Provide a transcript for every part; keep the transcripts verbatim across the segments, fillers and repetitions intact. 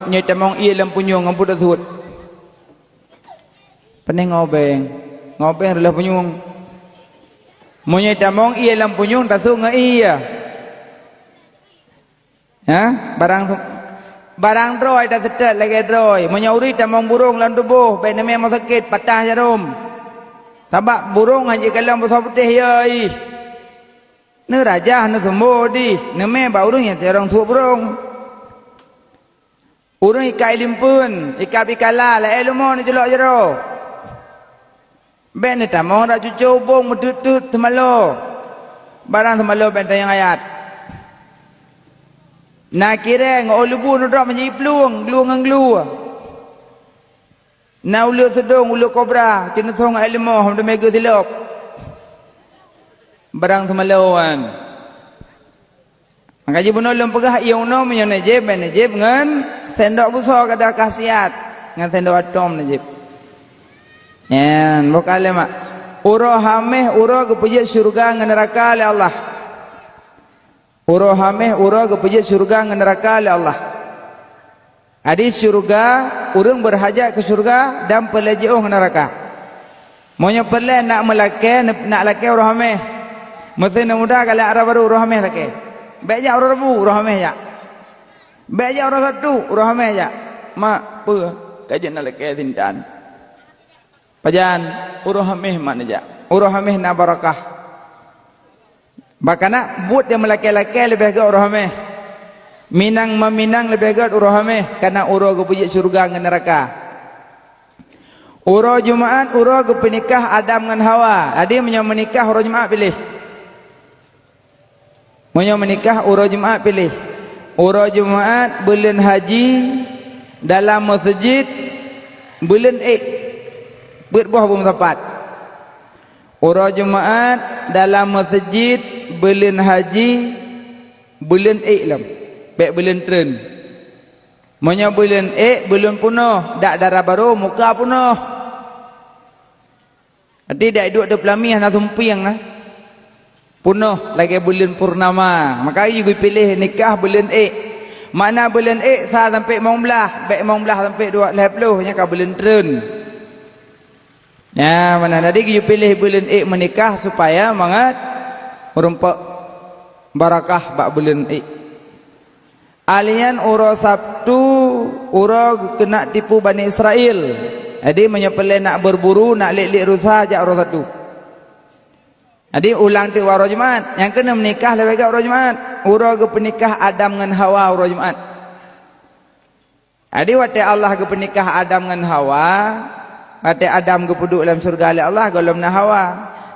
Nyoe tamong ié lam punyueng ngon peue tasut? Pane ngobeng. Ngobeng reuloh punyueng. Meunyoe tamong ié lam punyueng tasut ngon ié. Ha? Barang, barang droe taseutôt lagée droe. Meunyoe ureuëng tamong burông lam tuboh, bék neumé meuseukét, patah jarom. Sabab burông hana jikalon beusoe putéh yo ih. Neurajah, neuseumbô dih, neumé bak ureuëng nyang teurong suek burông. Ureuëng ikat ié limpeuen, ikat bikala, laén lumo neujeulok jaroe. Bék neutamong rak cucoe ubông meuteut-teut teumalo. Barang teumalo bék tanyong ayat. Na kireng, óh leubu neudrob meunyoe plueng, glueng ngon glue. Na uleue seudong, uleue kobra, ceuneutong aé leumoh, hom teumé geusilop. Barang seumaloan. Maka jibunoe lôn peugah, ié unoe meunyoe neujép, bék neujép ngon sendok busoe, kada khasiat, ngon sendok atom neujép. Nyan, boh kaleumak. Uroe Haméh, uroe geupeujeuet syeuruga ngon neuraka lé Allah. Uroe Haméh, uroe geupeujeuet syeuruga ngon neuraka lé Allah. Hadis syeuruga, ureuëng beurhajat keu syeuruga dan peureulée jiôh ngon neuraka. Meunyoe peureulée nak meulakée, nak lakée uroe Haméh. Meusé na muda galak rot barô uroe Haméh lakée. Bék jak uroe Rabu, uroe Haméh jak. Bék jak uroe Sabtu, uroe Haméh jak. Mak, peue ka jeuet na lakée sintan? Pajan, uroe Haméh mak neujak. Uroe Haméh na barakah. Bah kana buet nyang meulakée-lakée leubeh gét uroe Haméh. Minang-meuminang leubeh gét uroe Haméh, kana uroe geupeujeuet syeuruga ngon neuraka. Uroe Jumaat, uroe geupeunikah Adam ngon Hawa. Jadi meunyoe meunikah uroe Jumaat piléh. Meunyoe meunikah uroe Jumaat piléh. Uroe Jumaat, buleuen haji, dalam meuseujid, buleuen ék. Peuet boh beumeusapat. Uroe Jumaat, dalam meuseujid, buleuen haji, buleuen ék lom. Bék buleuen treun. Meunyoe buleuen ék, buleuen peunoh, dak dara barô, muka peunoh. Jadi dak duek di peulamieh na sumpieng na. Peunoh lagée buleuen purnama. Maka geupiléh nikah buleuen ék. Makna buleuen ék sa sampoe limong blaih, bék limong blaih sampoe dua lhée ploh, nyan ka buleuen treun. Nyan meunan, jadi geupiléh buleuen ék meunikah supaya mangat meurumpok barakah bak buleuen ék. Alian uroe Sabtu, uroe geukeunak tipu Bani Israel. Jadi meunyoe peureulée nak berburu, nak liek-liek rusa, jak uroe Sabtu. Jadi ulang teuk uroe Jumaat, nyang keuneuk meunikah leubeh gét uroe Jumaat. Uroe geupeunikah Adam ngon Hawa uroe Jumaat. Jadi watée Allah geupeunikah Adam ngon Hawa, watée Adam geupeuduek lam syeuruga lé Allah, gohlom na Hawa,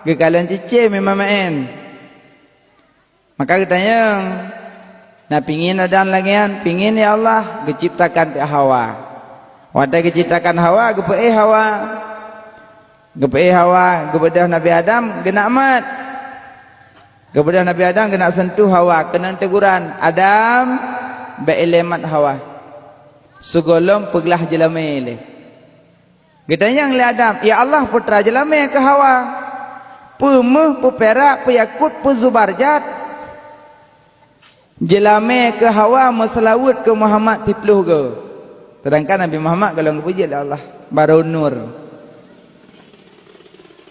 geukalon cicém meumaén. Maka geutanyong, na pingin Adam lagée nyan? Pingin, ya Allah. Geuciptakan teuk Hawa. Watée geuciptakan Hawa, geupeuéh Hawa. Geupeuéh Hawa, geubeudôh Nabi Adam, geunak mat. Geubeudôh Nabi Adam, geunak seuntuh Hawa, keunong teuguran, "Adam, bék ilée mat Hawa. Sigohlom peuglah jeulamé ilée." Geutanyong lé Adam, "Ya Allah, peue teuma jeulamé keu Hawa? Peue méuh, peue pirak, peue yakut, peue zubarjat?" Jeulamé keu Hawa meuseulaweuet keu Muhammad siplôh goe. Seudangkan Nabi Muhammad gohlom geupeujeuet lé Allah, barô nur.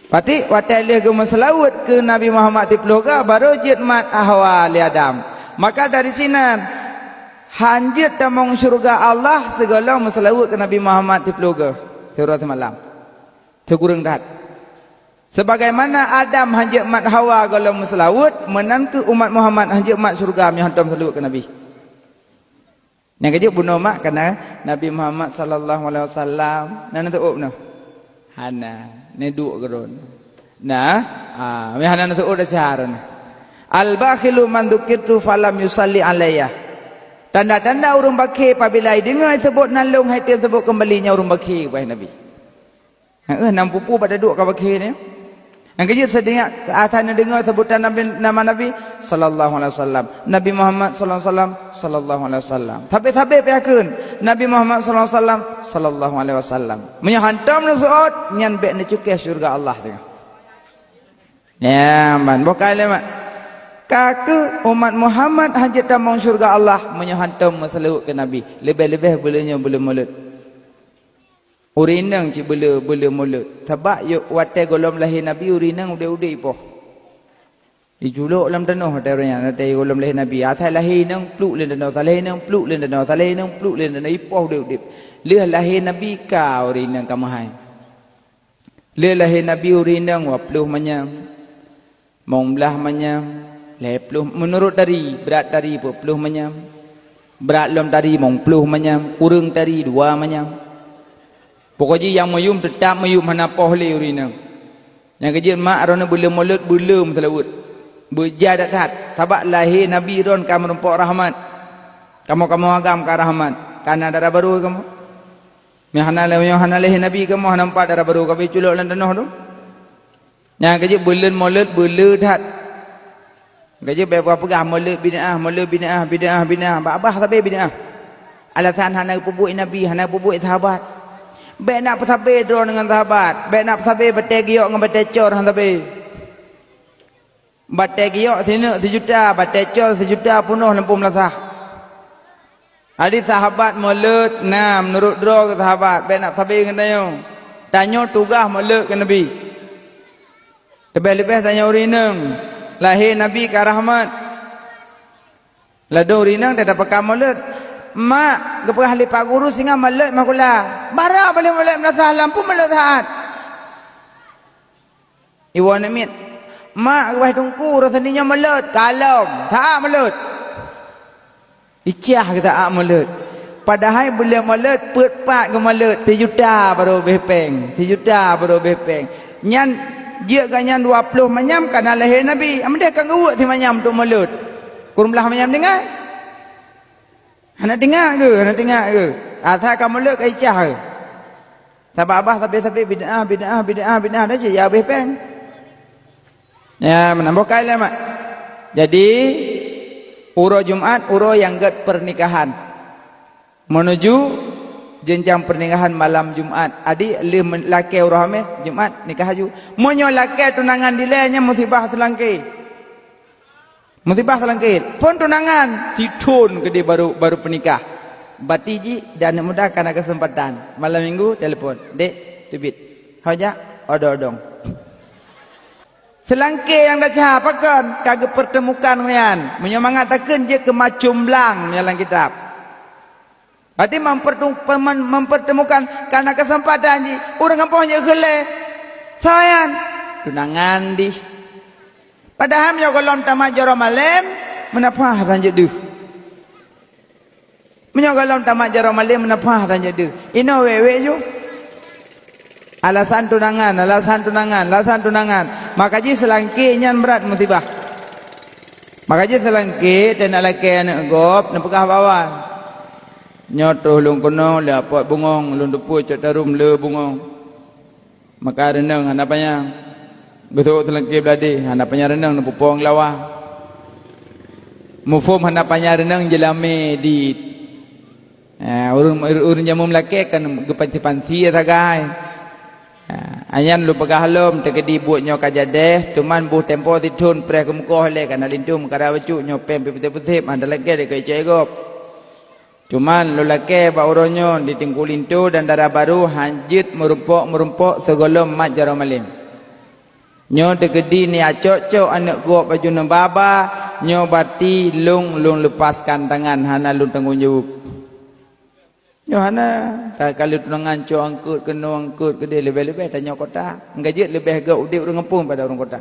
Patik watée lheueh geumeuseulaweuet keu Nabi Muhammad siplôh goe, barô jeuet mat Hawa lé Adam. Maka dari sinan, han jeuet tamong syeuruga Allah sigohlom meuseulaweuet keu Nabi Muhammad siplôh goe, siuroe simalam. Sikureueng that. Sebagaimana Adam han jeuet mat Hawa gohlom meuseulaweuet, meunan kheueh umat Muhammad han jeuet mat syeuruga meunyoe hantom seulaweuet keu Nabi. Nyang keujeuet bunoe mak kana Nabi Muhammad sallallahu alaihi wasallam. Na neuteuôb noh? Hana. Neuduek keudroe. Nah, ah, meuhana neuteuôb dah syahara nah. "Al-bakhilu man dzukirtu falam yusalli alayya." Tanda-tanda ureuëng bakhé pabila ideungoe seubot nan lôn hai tem seubot keumbali nyan ureuëng bakhé, wahai Nabi. Heeh, nam pupu bak taduek ka bakhé nyoe. Nyang keujeuet seudingat, asai neudeungoe seubutan Nabi, nama Nabi, sallallahu alaihi wasallam. Nabi Muhammad sallallahu alaihi wasallam, sallallahu alaihi wasallam. Sabe-sabe peuyakeun, Nabi Muhammad sallallahu alaihi wasallam, sallallahu alaihi wasallam. Meunyoe hantom neuseuôt, nyan bék neucukéh syeuruga Allah teungoh. Nyan ban, boh kalimat. Ka keuh umat Muhammad hana jeuet tamong syeuruga Allah meunyoe hántom meuseulaweuet keu Nabi, leubeh-leubeh buleuen nyoe buleuen Molot. Ureuëng inong cit beu le, beu le Molot. Sabab yo, watée gohlom lahé Nabi, ureuëng inong udeb-udeb ipoh. Iculok lam tanoh watée ureuëng nyan, watée gohlom lahé Nabi. Asai lahé inong pluek lam tanoh, asai lahé inong pluek lam tanoh, asai lahé inong pluek lam tanoh, ipoh udeb-udeb. Lheueh lahé Nabi ka ureuëng inong ka meuhai. Lheueh lahé Nabi ureuëng inong dua ploh manyam, mong blaih manyam, lhée ploh, meunurot tari, brat tari peuet ploh manyam, brat lom tari mong ploh manyam, kureueng tari dua manyam. Pokok jih nyang meuyum teutab meuyum hana poh lé ureuëng inong. Nyang keujeuet mak droeneuh beu le Molot, beu le meuseulaweuet. Beujai that-that, sabab lahé Nabi droen ka meurumpok rahmat. Kamoe-kamoe agam ka rahmat, ka na dara barô kamoe. Meuhana lé, meuhana lahé Nabi kamoe hana meupat dara barô ka beuculok lam tanoh tu. Nyang keujeuet buleuen Molot beu le that. Keujeuet bék peugah Molot bid'ah, Molot bid'ah, bid'ah, bid'ah. Bak babah sabe bid'ah. Alasan hana peubuet Nabi, hana peubuet sahabat. Bék nak peusabe droe ngon sahabat, bék nak peusabe batée giyok ngon batée cor hana sabe. Batée giyok sineuk sijuta, batée cor sijuta peunoh lam peue meulasah. Jadi sahabat Molot na meunurot droe keu sahabat, bék nak sabe ngon tanyoe. Tanyoe tugaih Molot keu Nabi. Leubeh-leubeh tanyoe ureuëng inong, lahé Nabi ka rahmat. Ladôm ureuëng inong teutab peugah Molot. Mak, geupeugah lé Pak Guru singoh Molot makula. Bara boleh Molot meulasah lam peue Molot saat. Iwoe namiet, "Mak, geupeugah Teungku, raseundi nyoe Molot." "Kalom, saat Molot." Icah geusaat Molot. Padahai buleuen Molot peuet pat geuh Molot, sijuta barô béh péng, sijuta barô béh péng. Nyan jeuet geuh nyan dua ploh manyam ka na lahé Nabi. Ameudeh ka geuweuek simanyam untuk Molot. Kureueng blaih manyam tinggai. Hana teuingat keu, hana teuingat keu. Asai ka Molot ka icah keu. Sabab babah sabe-sabe bid'ah, bid'ah, bid'ah, bid'ah, dah cit ya habéh péng. Ya, meunan boh kai lé mak. Jadi, uroe Jumat, uroe nyang gét pernikahan. Menuju jenjang pernikahan malam Jumat. Adik lheueh men-, lakée uroe Hameh, Jumat nikah aju. Meunyoe lakée tunangan dilée nyan musibah seulangké. Musibah seulangké, phon tunangan, sithon keudeh baru, baru peunikah. Bati jih dan aneuk muda ka na keuseumpatan. Malam minggu, telepon, "Dek, teubiet. Ho jak, odong-odong." Seulangké nyang desya, pakon? Ka geupeurteumukan ngon nyan. Meunyoe mangat takheun jeuet keu macum blang meunyoe lam kitab. Berarti mempertu-, pemen-, mempertemukan karena kesempatan jih. Ureuëng gampông jeuet keu lé. Soe nyan? Tunangan dih. Padahai meunyoe gohlom tamat jaroe malém, meunapaih tanjeuet deuh. Meunyoe gohlom tamat jaroe malém, meunapaih tanjeuet deuh. Inoe wék-wék ju. Alasan tunangan, alasan tunangan, alasan tunangan. Maka jih seulangké nyan brat musibah. Maka jih seulangké teunak lakée aneuëk gob neupeugah bak awai, "Nyoe troh lôn keunoe lé apot bungöng, lôn teupeue cok tarum le bungöng." Maka reunong hana panyang. Geusok seulangké bladé, hana panyang reunong neupeupo ngon lawa. Muphom hana panyang reunong jeulamé dit. Ha, ureuëng, ureuëng jameun meulakée kan geupansi-pansi sagai. Ha, nyan lôn peugah lom, teukeudi buet nyoe ka jadeh, teuma boh tempo sithon preh keumeukoh lé kana linto meukara bacut nyoe péng peuséb-peuséb, hana lagée dikeue icok gob. Teuma lôn lakée bak uroe nyoe di Teungku Linto dan dara barô hana jeuet meurumpok-meurumpok sigohlom mat jaroe malém. Nyoe teukeudi neujak cok-cok aneuëk gob baju neubaba, nyoe bati lôn, lôn leupaskan tangan, hana lôn tanggong jaweueb. Nyoe hana, takalon tunangan cok angkot keunoe angkot keudeh, leubeh-leubeh tanyoe kota. Nyang ka jeuet leubeh gét udeb ureuëng gampông pada ureuëng kota.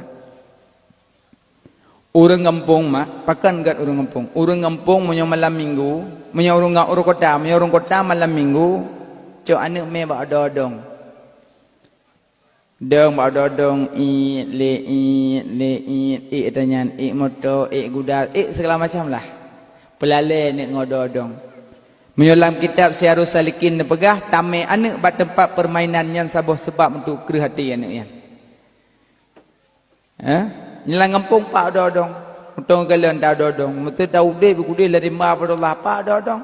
Ureuëng gampông mak, pakon gét ureuëng gampông? Ureuëng gampông meunyoe malam minggu, meunyoe ureuëng ga-, ureuëng kota, meunyoe ureuëng kota malam minggu, cok aneuëk mé bak odong-odong. Dong bak odong-odong, iet lé iet lé iet, iet tanyan, iet moto, iet guda, iet segala macam lah. Peulalée aneuëk ngon odong-odong. Meunyoe lam kitab Siyarus Salikin neupeugah, tamé aneuëk bak teumpat peurmainan nyan saboh seubab untuk kreueh até aneuëk nyan. Eh? Nyan lam gampông pat odong-odong. Mantong galon ta odong-odong. Meuseu ta udeb, udeb lari ma bak Allah pat odong-odong.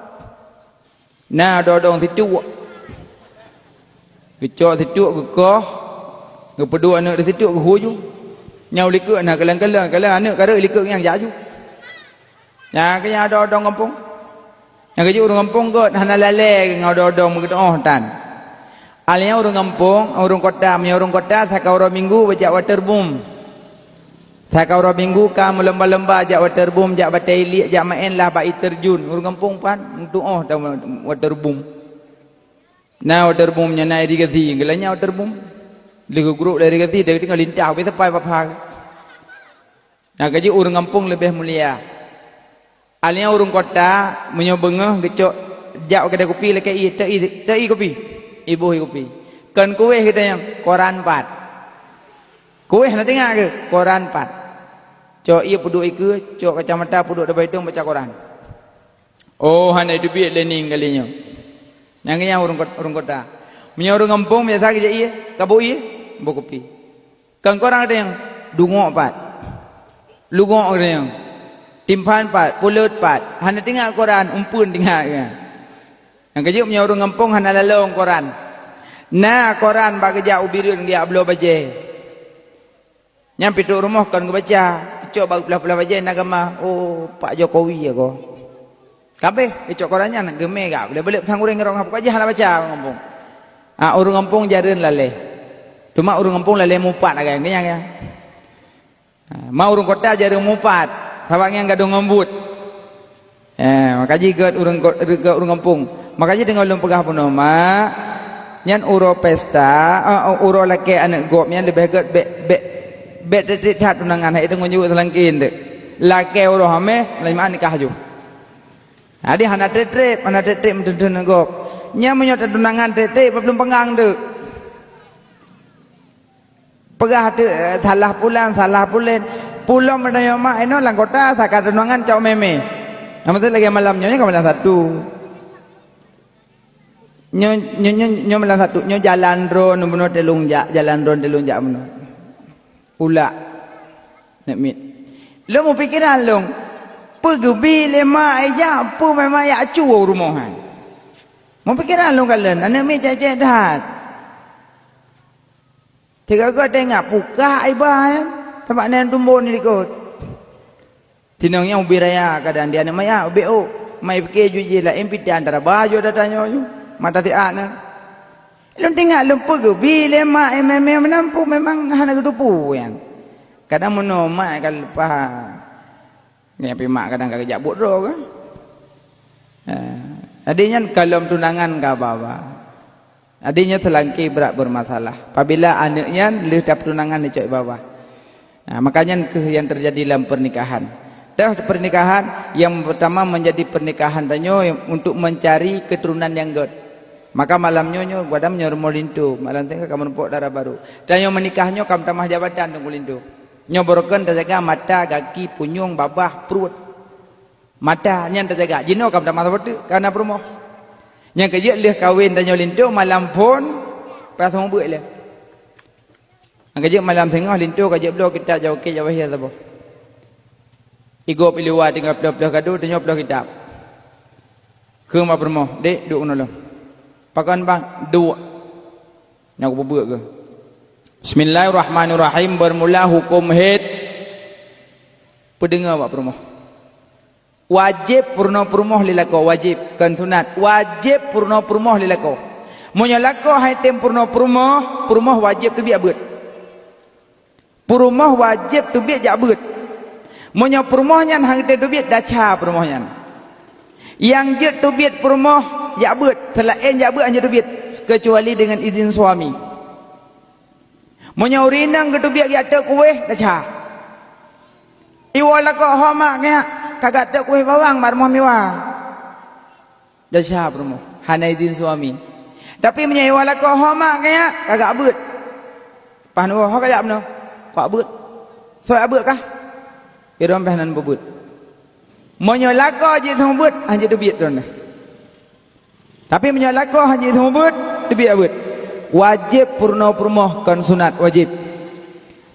Na odong-odong situek. Geucok situek geukoh, geupeuduek aneuëk di situek geuhu ju. Nyang likot na kalon-kalon, kalon aneuk ka rhot likot nyang jak ju. Nyang keu nyang odong-odong gampông. Nyang keu jih ureuëng gampông gét hana lalée ngon odong-odong meugeudong tan. Alia ureuëng gampông, ureuëng kota, meunyoe ureuëng kota saka uroe minggu bajak waterboom. Saka uroe minggu ka meulomba-lomba jak waterboom, jak batée iliek, jak maén lah bak air terjun. Ureuëng gampông pan meutuoh dan waterboom. Na waterboom nyan na irigasi, geulah nyan waterboom. Lheueh geugrôk lé irigasi, tinggai lintah, habéh sapai bak pha. Nyang keu jih ureuëng gampông leubeh mulia. Alia ureuëng kota, meunyoe beungoh geucok jak u keudè kupi lakée ié, teu ié, teu ié kupi. Iboh ié kupi. Kon kuweh geutanyoe, koran pat. Kuweh na teuingat keuh, koran pat. Cok ié peuduek ikeue, cok kacamata peuduek dabah idong baca koran. Oh, hana teubiet lé ning kali nyoe. Nyang keu nyan ureuëng kot-, ureuëng kota. Meunyoe ureuëng gampông biasa geujak ié, ka boh ié, boh kupi. Kon koran geutanyoe, dungok pat. Lugok geutanyoe. Timphan pat, pulot pat. Hana teuingat koran, umpeuen teuingat geutanyoe. Nyang keu jih meunyoe ureuëng gampông hana lalong koran. Na koran bak geujak u Bireuen geujak bloe bajée. Nyan pintoe rumoh kon geubaca, cok bak geupeugah-peugah bajée na gama, "Oh, Pak Jokowi ya ko." Kabeh geucok koran nyan geumé gak, boleh-boleh sang ureuëng ngon pokok jih hana baca ureuëng gampông. Ah, ureuëng gampông jareueng lalée. Cuma ureuëng gampông lalée mupat agak nyan ya. Ah, ma ureuëng kota jareueng mupat, sabab nyan gadôh ngon buet. Eh, maka jih gét ureuëng ko-, gét ureuëng gampông. Maka jih teungoh lôn peugah bunoe, mak, nyan uroe pesta, eh, uroe lakée aneuk gob nyan leubeh gét bék, bék, bék treb-treb that tunangan, hai deungon jeuet seulangken dek. Lakée uroe hameh, lima nikah ju. Jadi hana treb-treb, hana treb-treb meuteun-teun aneuk gob. Nyan meunyoe tatunangan treb-treb, bak lôn peungang dek. Peugah teuk, eh, salah pulan, salah pulen. Pulom meunyoe mak inoe lam kota, saka tunangan cok mémé. Nama tu lagée malam nyoe, nyoe ka malam satu. Nyoe, nyoe, nyoe, nyoe malam satu. Nyoe jalan droe bunoe teulung jak, jalan droe teulung jak bunoe. Ulak. Nak mit. Lôn meupikeran lôn. Peugeubi lé mak ijak, peue memang yak cu rumoh hai. Meupikeran lôn kalon, aneuk mit cek-cek that. Sigoe-goe teuingat pukah iba nyan, sabab nyan tumbon di likot. Sinong nyang ubé raya kadang di aneuk maya, ubé ôk, mai pike ju jih laén pih antara baju ata tanyoe ju, mata siat na. Lôn teuingat lôn peugeubi lé mak, eh, mé-mé meunan peue memang hana geuteupeue nyan. Kadang meunoe mak ka leupah. Nyan pih mak kadang ka geujak buet droe ka. Eh, jadi nyan kalom tunangan ka ba-ba. Jadi nyoe seulangke brat bermasalah. Apabila aneuk nyan lheueh tapeutunangan dicok iba-ba. Nah, maka nyan keuh yang terjadi dalam pernikahan. Dah pernikahan yang pertama menjadi pernikahan tanyoe untuk mencari keturunan yang gét. Maka malam nyoe, nyoe gadam nyoe rumoh linto, malam teuka ka meurumpok dara barô. Tanyoe meunikah nyoe ka meutamah jabatan Teungku Linto. Nyoe barokon tajaga mata, gaki, punyueng, babah, pruet. Mata nyan tajaga. Jinoe ka meutamah saboh teuk, ka na peurumoh. Nyang keu jeuet lheueh kawen tanyoe linto malam phon, payah seumeubeuet lé. Nyang keu jeuet malam singoh linto ka jeuet bloe kitab Jawakét Jawahir saboh. Igob iluwa tinggai ploh-ploh gado, tanyoe ploh kitab. Kheun bak peurumoh, "Dek, duek keunoe lom." "Pakon bang?" "Duek." Nyang kupeubeuet keuh. Bismillahirrahmanirrahim, bermula hukum haid. Peudeungoe bak peurumoh. Wajéb peurunoe peurumoh lé lakoe, wajéb, kon sunat. Wajéb peurunoe peurumoh lé lakoe. Meunyoe lakoe han tém peurunoe peurumoh, peurumoh wajéb teubiet beuet. Peurumoh wajéb teubiet jak beuet. Meunyoe peurumoh nyan han tém teubiet, desya peurumoh nyan. Nyang jeuet teubiet peurumoh jak beuet, seulaén jak beuet han jeuet teubiet, kecuali dengan izin suami. Meunyoe ureueng inong geuteubiet geujak teuk kuéh, desya. Iwoe lakoe, "Ho mak, nyak, ka geujak teuk kuéh bawang bak rumoh miwa." Desya peurumoh, hana izin suami. Tapi meunyoe iwoe lakoe, "Ho mak, nyak, ka geujak beuet." Paih neuwoe, "Ho kajak meunoe?" "Kujak beuet." "Soe jak beuet kah?" "Irong pih nan beubeuet." Meunyoe lakoe jiseumeubeuet, han jiteubiet droeneuh. Tapi meunyoe lakoe han jiseumeubeuet, teubiet beuet. Wajéb peurunoe peurumoh, kon sunat, wajéb.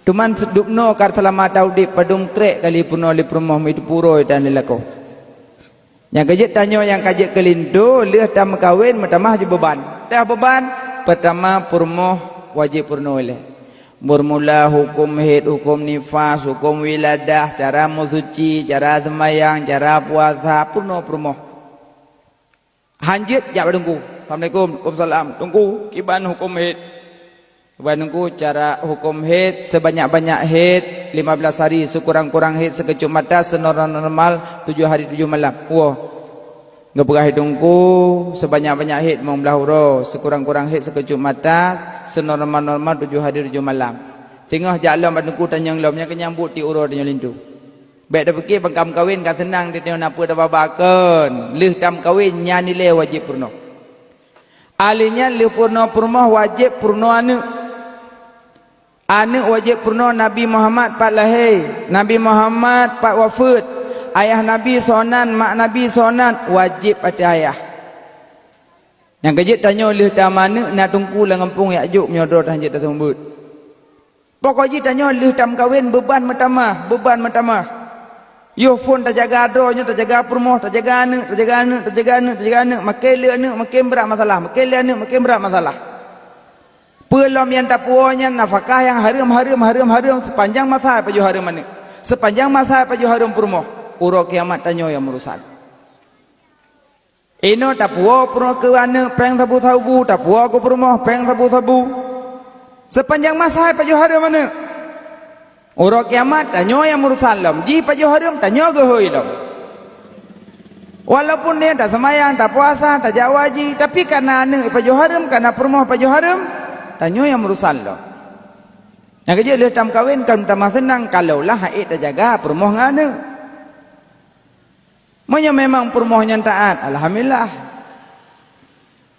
Teuma seudubnoe ka seulama taudeb, padum krek kali peurunoe lé peurumoh, meuteupuroe dan lé lakoe. Nyang keu jeuet tanyoe nyang ka jeuet keu linto, lheueh tameukawen meutamah jeuet beuban. Teuh beuban, peurtama peurumoh wajéb peurunoe ilée. Beurmula huköm hét, huköm nifas, huköm wiladah, cara meusuci, cara seumayang, cara puasa, peurunoe peurumoh. Han jeuet jak bak teungku. "Assalamualaikum." "Waalaikumsalam." "Teungku, kiban huköm hét?" "Kiban teungku, cara huköm hét, seubanyak-banyak hét, lima belas hari, seukurang-kurang hét, seukeucut mata, seunormal-normal, tujoh hari tujoh malam." "Woe." Geupeugah lé teungku, "Seubanyak-banyak hét limong blaih uroe, seukurang-kurang hét seukeucut mata, seunormal-normal tujoh hari tujoh malam." Teungoh jak lom bak teungku tanyong lom, nyang keuh nyang buet tiep uroe tanyoe linto. Bék tapike ban ka meukawen ka seunang, di tanyoe na peue tababa kon. Lheueh tameukawen nyan ilée wajéb peurunoe. Ahli nyan lheueh peurunoe peurumoh wajéb peurunoe aneuëk. Aneuëk wajéb peurunoe Nabi Muhammad pat lahé, Nabi Muhammad pat wafeuet, ayah Nabi soe nan, mak Nabi soe nan, wajéb ateueh ayah. Nyang keu jeuet tanyoe lheueh tameuaneuëk na teungku lam gampông jak jok meunyoe droe han jeuet taseumeubeuet. Pokok jih tanyoe lheueh tameukawen beuban meutamah, beuban meutamah. Yoh phon tajaga droe nyoe, tajaga peurumoh, tajaga aneuëk, tajaga aneuëk, tajaga aneuëk, tajaga aneuëk, maken le aneuëk maken brat masalah, maken le aneuëk maken brat masalah. Peue lom nyang tapuwoe nyan nafakah nyang hareuem, hareuem, hareuem, hareuem, seupanjang masa pajoh hareuem aneuëk, seupanjang masa pajoh hareuem peurumoh, uroe kiamat tanyoe nyang meurusan. Inoe tapuwoe peurumoh keu aneuëk péng sabu-sabu, tapuwoe keu peurumoh péng sabu-sabu. Seupanjang masa pajoh hareuem aneuëk, uroe kiamat tanyoe nyang meurusan lom, jih pajoh hareuem tanyoe geuhôi lom. Walaupun nyan taseumayang, tapuasa, tajak haji, tapi kana aneuëk pajoh hareuem, kana peurumoh pajoh hareuem, tanyoe nyang meurusan lom. Nyang keu jeuet lheueh tameukawen kon tamah seunang kalaulah han ék tajaga peurumoh ngon aneuëk. Meunyoe memang peurumoh nyan taát, alhamdulillah.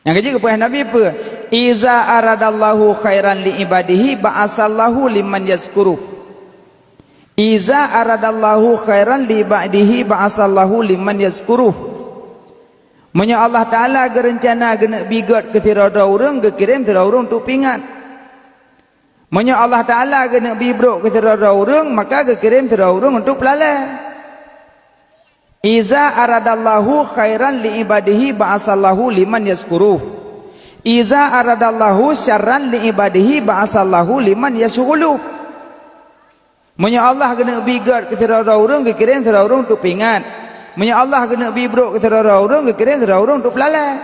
Nyang keu jeuet geupeugah Nabi peue? "Iza aradallahu khairan li ibadihi ba'asallahu liman yazkuruh." "Iza aradallahu khairan li ibadihi ba'asallahu liman yazkuruh." Meunyoe Allah Taala geureuncana geuneuk bi gét keu sidroe-droe ureuëng, geukirém sidroe ureuëng untuk peuingat. Meunyoe Allah Taala geuneuk bi brok keu sidroe-droe ureuëng, maka geukirém sidroe ureuëng untuk peulalée. "Iza aradallahu khairan li ibadihi ba'asallahu liman yazkuruh. Iza aradallahu syarran li ibadihi ba'asallahu liman yasyghuluh." Meunyoe Allah geuneuk bi gét keu sidroe-droe ureuëng, geukirém sidroe ureuëng untuk peuingat. Meunyoe Allah geuneuk bi brok keu sidroe-droe ureuëng, geukirém sidroe ureuëng untuk peulalée.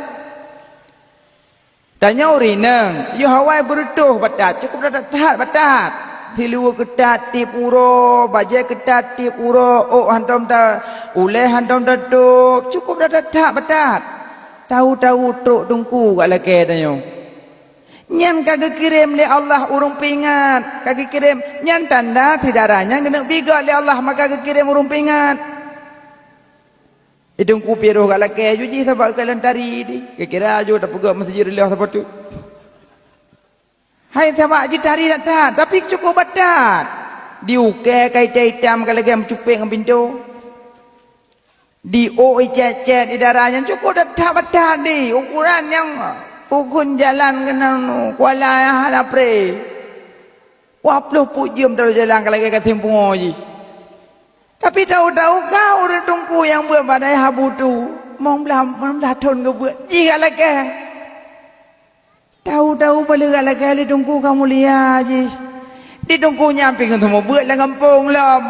Tanyoe ureuëng inong, yoh awai beureutoh batat, cukup that-that batat. Siluweue keutat tiep uroe, bajée keutat tiep uroe, ôk hántom ta, ulée hántom tatôb, cukup that-that batat. Tahu-tahu trok teungku ka lakée tanyoe. Nyan ka geukirém lé Allah ureuëng peuingat, ka geukirém. Nyan tanda syedara nyan geuneuk bi gét lé Allah, maka geukirém ureuëng peuingat. Di teungku pih roh ka lakée ju jih sabab geukalon tari di. Geukira ju tapeugah meuseujid rilah sapeue teuk. Hai sabab jitari that-that, tapi cukup batat. Di ukée ka itam-itam ka lagée meucupék ngon pintoe. Di ôk icét-cét di dara nyan cukup that-that batat di. Ukuran nyang ukeuen jalan keunan kuala nyang hana pré. Wah ploh peuet jeuem talu jalan ka lagée ka tieng pungoe jih. Tapi tahu-tahu ka ureuëng teungku nyang beuet bak dayah Abu Tu, limong blaih, limong blaih thon geubeuet, jih ka lakée. Tahu-tahu bak lheueh ka lakée lé teungku ka mulia jih. Di teungku nyan pih geuteumeubeuet lam gampông lom.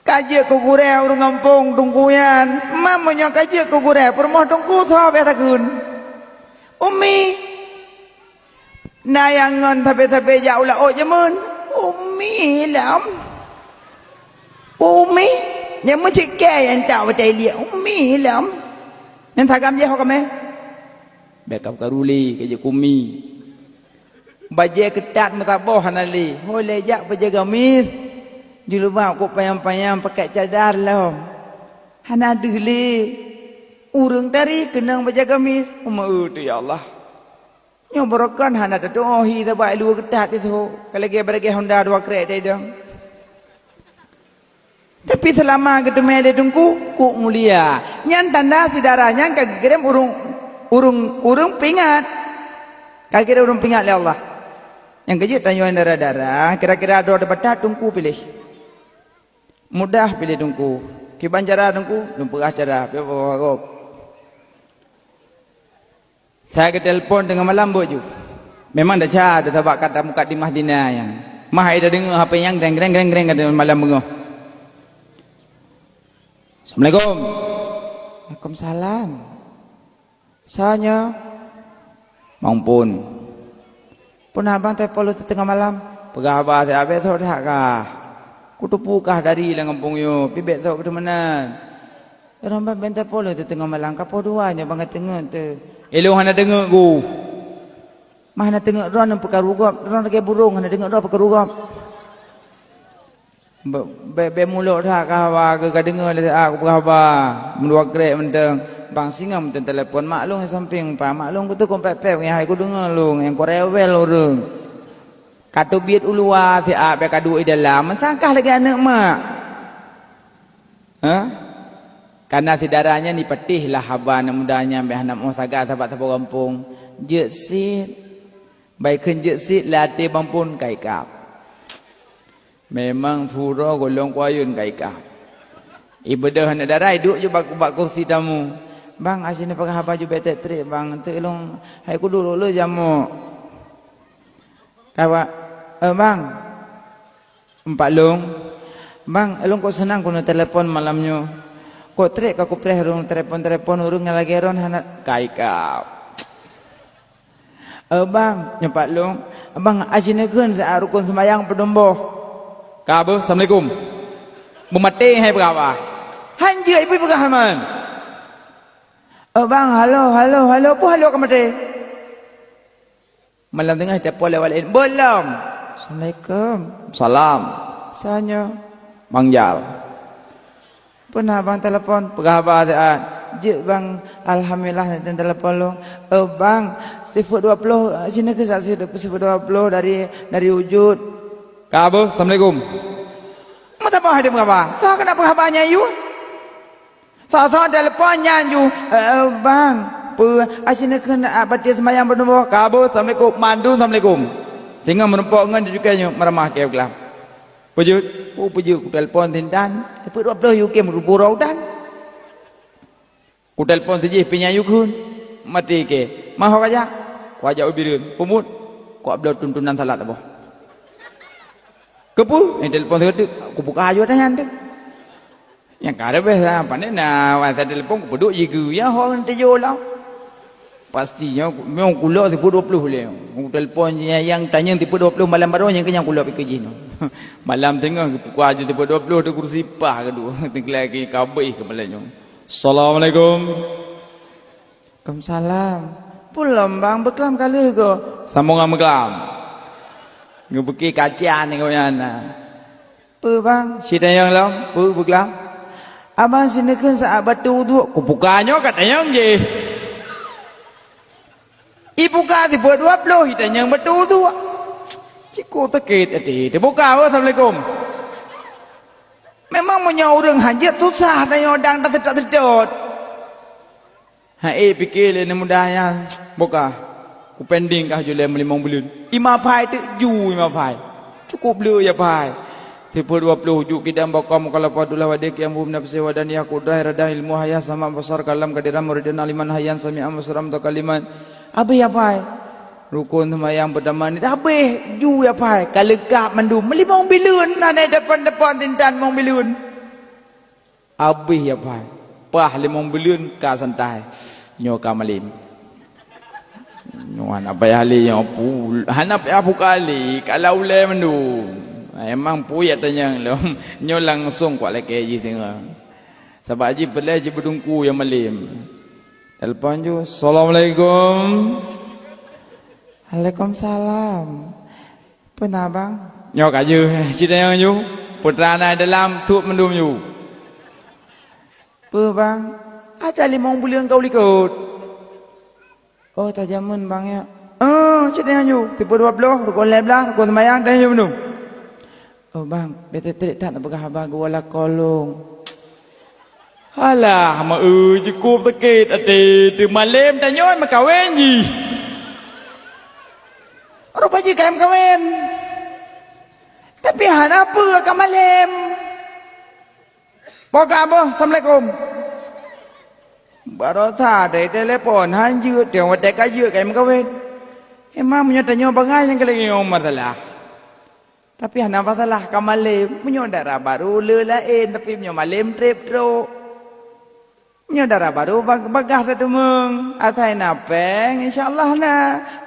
Ka jeuet keu gurée ureuëng gampông teungku nyan. Ma meunyoe ka jeuet keu gurée, peurumoh teungku soe beh takheun? Umi. Na nyang ngon sabe-sabe jak u laôt jameun. Umi lom. Umi. Nyan meucit kée nyang tak watée liek. Umi lom. Nyan sagam jih ho kamé. Bék ka karuli ka jeuet keu umi. Bajée keutat meusaboh hana lé. Ho lé jak bajée gamis. Jilbab kok panyang-panyang pakai cadar lom. Hana deuh lé. Ureuëng tari keunong bajée gamis. Uma eu tu ya Allah. Nyoe barokon hana tatuoh hi sabab luweue keutat di soe. Ka lagée baragée honda dua krek tadong. Tapi seulama geuteumé lé teungku, kok mulia. Nyan tanda syedara nyan ka geukirém ureuëng, ureuëng, ureuëng peuingat. Ka geukirém ureuëng peuingat lé Allah. Nyang keu jeuet tanyoe dara-dara, kira-kira droe teubatat teungku piléh. Mudah piléh teungku. Kiban cara teungku, lôn peugah cara, piôh gob. Saya geutelepon teungoh malam beuet ju. Memang desya teutabak kata mukadimah dina nyan. Mah ai tadeungoe H P nyang greng, greng, greng, greng, kata malam beungoh. "Assalamualaikum." "Waalaikumsalam." "Soe nyoe?" "Mang Pun." "Peue na bang telepon lôn teungoh malam?" "Peugah haba siat, bèk sôk that kah. Kuteupeue kah dari lam gampông nyoe, pih bèk sôk keu teumeunan. Droeneuh bang bèk telepon lôn teungoh malam, ka poh dua nyoe bang ka teungeut teuh." "Ilôn hana teungeut ku." "Mah hana teungeut droeneuh peukaru gob, droeneuh lagèe burông hana teungeut droe peukaru gob." "Bèk, bèk, bèk mulok that kah haba keu ka deungoe lé siat kupeugah haba, meudua krek mantong." "Bang singoh mantong telepon mak lôn di sampéng, pa mak lôn kuteuka pèp-pèp ngon hai kudeungoe lôn, nyang kureuwèl ureueng. Ka teubiet u luwa siat bèk ka duek di dalam, meusangkah lagèe aneuk mak." Hah? Kana si dara nyan jipatéh lah haba aneuk muda nyan bèk hana meusaga sabab saboh gampông. Jeuet sit. Bai kheun jeuet sit lam até Bang Pun ka ikab. Memang surôh gohlom kuayeuen ka ikab. Ibeudôh aneuk dara iduek ju bak, bak kursi tamu. "Bang, aci neupeugah haba ju bèk trép-trép bang, teuk lôn hai kuduek lôn le jamok." Ka ba, "Eh bang." "Empat lôn." "Bang, lôn kok seunang keuneuk telepon malam nyoe. Kok trép ka kupreh ureueng telepon-telepon ureueng nyang lagèe droen hana." Ka ikab. "Eh bang," nyoe pat lôn, "bang, aci neukheun siat rukon seumayang padum boh." "Ka beuh, assalamualaikum." Beumaté hai peugah haba. Han jeuet ipeugah teuma. "Eh bang, halo, halo, halo," peue halo ka maté. Malam teungoh telepon lé awak laén. "Beuh lom." "Assalamualaikum." "Salam." "Soe nyoe?" "Mang Jal." "Peue na bang telepon?" "Peugah haba siat." "Jeuet bang, alhamdulillah, neutém telepon lôn." "Eh bang, sifeuet dua ploh, eh, sinoe keuh sa-, sifeuet dua ploh dari, dari Ujud." "Ka beuh, assalamualaikum." Meutamah hai peugah haba. Soe keuneuk peugah haba nyan yue? Soe-soe telepon nyan ju, "Eh, eh, bang, peue, aci neukheun, ah, baté seumayang padum boh?" "Ka beuh, assalamualaikum." Mandum assalamualaikum. Singoh meurumpok ngon jukée nyoe meuramah keu glam. "Peujeuet, peue peujeuet kutelepon sintan, teupeu dua ploh yue kém geupuro udan. Kutelepon sijih pih nyan yue kheun, maté kée. Ma ho kajak?" "Kujak u Bireuen." "Peue buet?" "Kuabloe tuntunan salat saboh." "Keupeue?" "Eh, telepon sigoe teuk, kubuka aju ata nyan teuk." Nyang ka leubeh sa, pane na WhatsApp telepon kupeuduek jih keu, ya ho ngon teujoe lom. Pasti nyoe, nyoe kulo sifeuet dua ploh lé. Kutelepon nyang tanyong sifeuet dua ploh malam baroe nyang keu nyang kulo pike jih nyoe. Malam teungoh geupuka aju sifeuet dua ploh di kursi pah keudua. Teuglaki kabeh keu malam nyoe. "Assalamualaikum." "Waalaikumsalam." "Peue lom bang, beuklam ka lheueh go?" "Sambong ngon meuklam." Ngeubeuki kaca ni gobnyan na. "Peue bang?" "Sitanyong lom, peue beuklam?" "Abang sineukheun saat bateue uduk." Kubuka nyoe ka tanyong jih. Ibuka sifeuet dua ploh, itanyong bateue uduk. Cikuk sakét até. Teubuka, "Oh, assalamualaikum." Memang meunyoe ureueng hajat susah tanyoe dang taseutôt-seutôt. Hai pike lé aneuk muda nyan, "Boh kah, kupending kah ju lé meulimong buleuen." Ima phai teuk ju, ima phai. Cukup le ya phai. Sifeuet dua ploh ujuk kidang bokong mukhalafah dullah wadé qiyam hum nafsi wadaniyah qudrah iradah ilmu hayah sama basar kalam kadiran muridan aliman hayyan sami'an basiran mutakaliman. Habéh ya phai. Rukon seumayang peutama ni habéh ju ya phai. Ka leungkap mandum. Meulimong buleuen na depan-depan sintan limong buleuen. Abéh ya phai. Pah limong buleuen ka santai. Nyoe ka malém. Nyoe hana payah lé nyoe pu-, hana payah buka lé, ka lam ulèe mandum. Emang peue jak tanyong lom. Nyoe langsong kuat lakèe jih singoh. Sabab jih peureulèe jih beudungku nyang malém. Telepon ju, "Assalamualaikum." "Waalaikumsalam." "Peue na bang?" "Nyoe ka jeuh, cit nyang ju. Putra na dalam tuek mandum ju." "Peue bang?" "Ada limong buleuen ka u likot." "Oh, tajameun bang ya." "Oh, cit nyang ju. Sifeuet dua ploh, rukon lhèe blaih, rukon seumayang, dan ju mandum." "Oh bang, bèk trép-trép that neupeugah haba geuwoe lakoe lôn." Alah, ma eu cukup sakét até, teumalém tanyoe meukawen jih. Rupa jih ka meukawen. Tapi hana peue ka malém. Boh ka boh, assalamualaikum. Barosa dari telepon, han jeuet, watèe ka jeuet ka meukawen. Emang meunyoe tanyoe bangai nyang keuleunyoe masalah. Tapi hana masalah ka malem. Meunyoe dara barô le laén, tapi meunyoe malem treb trok. Meunyoe dara barô bag-, bagah teumeung, asai na péng, insya Allah na.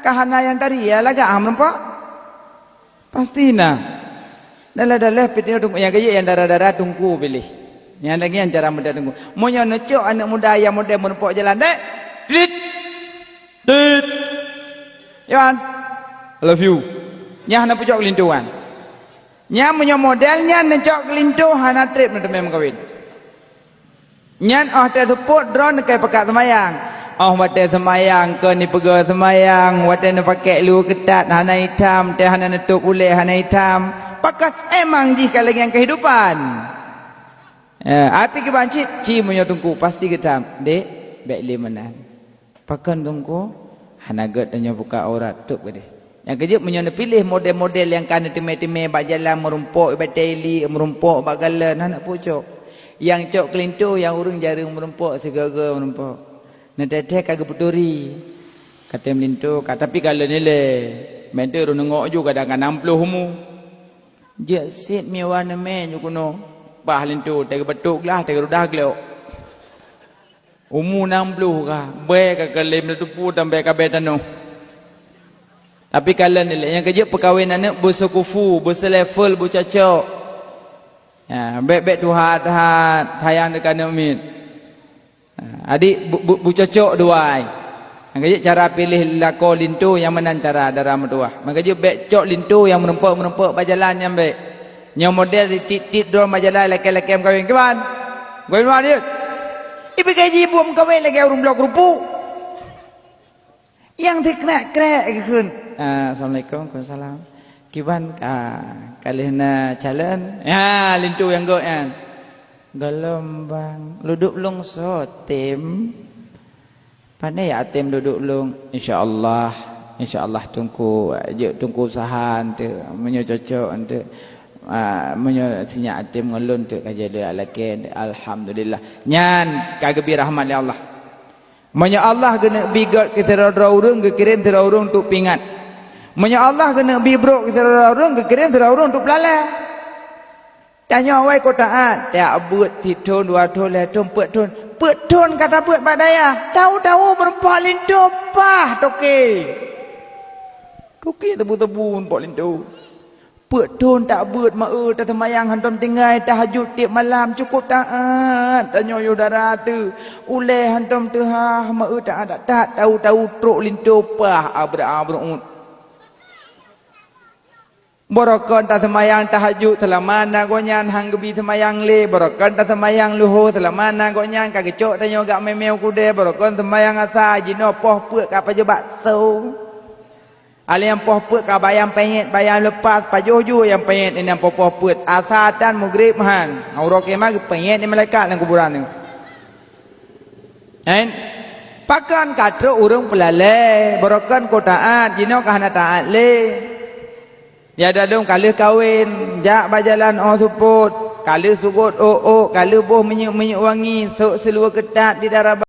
Ka hana nyang tari, ya lagak ah meureumpok. Pasti na. Dalam-dalam pih teungku nyang keujiek nyang dara-dara teungku piléh. Nyang lagée nyan cara muda teungku. Meunyoe neucok aneuëk muda nyang model meureumpok jalan dek. Tit. Tit. Iwan. I love you. Nyan hana pucok keulintoan. Nyan meunyoe model nyan neucok keulinto hana treb neuteumé meukawen. Nyan óh teuseupôt droe neukai pakat seumayang. Óh watée seumayang keu neupeugah seumayang, watée neupakek luweue keutat hana itam, teuh hana neutôb ulée hana itam. Pakat emang jih ka lagée nyan keuhidupan. Eh, api kiban cit, ci meunyoe teungku pasti geutam. Dek, bék lé meunan. Pakon teungku? Hana gét tanyoe buka aurat, tôb keudeh. Nyang keujeuet meunyoe neupiléh model-model nyang ka neuteumé-teumé bak jalan meurumpok bak teli, meurumpok bak galon, hana pucok. Nyang cok keulinto nyang ureuëng jareueng meurumpok sigoe-goe meurumpok. Neuteh-teh ka geupeuturi. Ka tem linto ka, tapi ka lheueh nilai. Meunteuek ureuëng neungok ju kadang ka nam ploh umu. Jeuet sit miwa neumé ju keunoe. Bah linto teugeubeutok glah teugeureudah glok. Umu nam ploh ka, bèe ka keu lém teutupu tambah ka bèe tanoh. Tapi kalon ilèe nyang keujeuet peukawen aneuk beuseukufu, beuseulevel, beucocok. Ya, bèk-bèk tuha that, sayang teuka aneuk miet. Ha, adik bu-, bu-, beucocok dua ai. Nyang keujeuet cara piléh lakoe linto nyang meunan cara dara meutuwah. Nyang keujeuet bèk cok linto nyang meurumpok-meurumpok bak jalan nyan bèk. Nyoe model tiep-tiep droe bak jalan lakèe-lakèe meukawen. Kiban? Meukawen wan jeuet. Ipi gaji buet meukawen lagèe ureueng bloe keurupuk. Nyang sikrek-krek geukheun. Ah, assalamualaikum, waalaikumsalam. Kiban ka, ka lheueh na calon? Ya, linto nyang gok nyan. Gohlom bang, ludup lôn soe tem. Pane ya tem ludup lôn? Insya Allah, insya Allah teungku, jeuet teungku usaha enteuk, meunyoe cocok enteuk, ah, meunyoe sinyak tem ngon lôn enteuk ka jadi lakèe, alhamdulillah. Nyan ka geubri rahmat lé Allah. Meunyoe Allah geuneuk bi gét keu sidroe-droe ureueng, geukirém sidroe ureueng untuk pingat. Meunyoe Allah geuneuk bi brok keu sidroe-droe ureueng, geukirém sidroe ureueng untuk peulalè. Tanyoe awai ko taát, tajak beuet sithon, dua thon, lhèe thon, peuet thon. Peuet thon ka tabeuet bak dayah, tahu-tahu meurumpok linto paih toke. Toke tebu-tebu meurumpok linto. Peuet thon tajak beuet meu-eu, taseumayang hantom tinggai, tahajud tiep malam, cukôp taát. Tanyoe yôh dara teuh, ulèe hantom teuhah, meu-eu taát that-that, tahu-tahu trok linto paih abreuet-abreuet. Barokon taseumayang tahajud seulama na gobnyan han geubi seumayang lé, barokon taseumayang luho seulama na gobnyan ka geucok tanyoe gak mé-mé u keudè, barokon seumayang asa jinoe poh peuet ka pajoh bakso. Alèh nyang poh peuet ka bayang panyét, bayang leupas, pajoh ju nyang panyét nyan poh-poh peuet, asa tan mugreb han. Uroe kiamat geupanyét lé malaikat lam kuburan nyoe. Kan? Pakon ka trok ureueng peulalè, barokon ko taát, jinoe ka hana taát lé. Ya dadong ka lheueh kawen, jak bak jalan 'oh seupôt, ka lheueh sugôt ôk-ôk, ka lheueh boh minyeuk-minyeuk wangi, sôk siluweue keutat di dara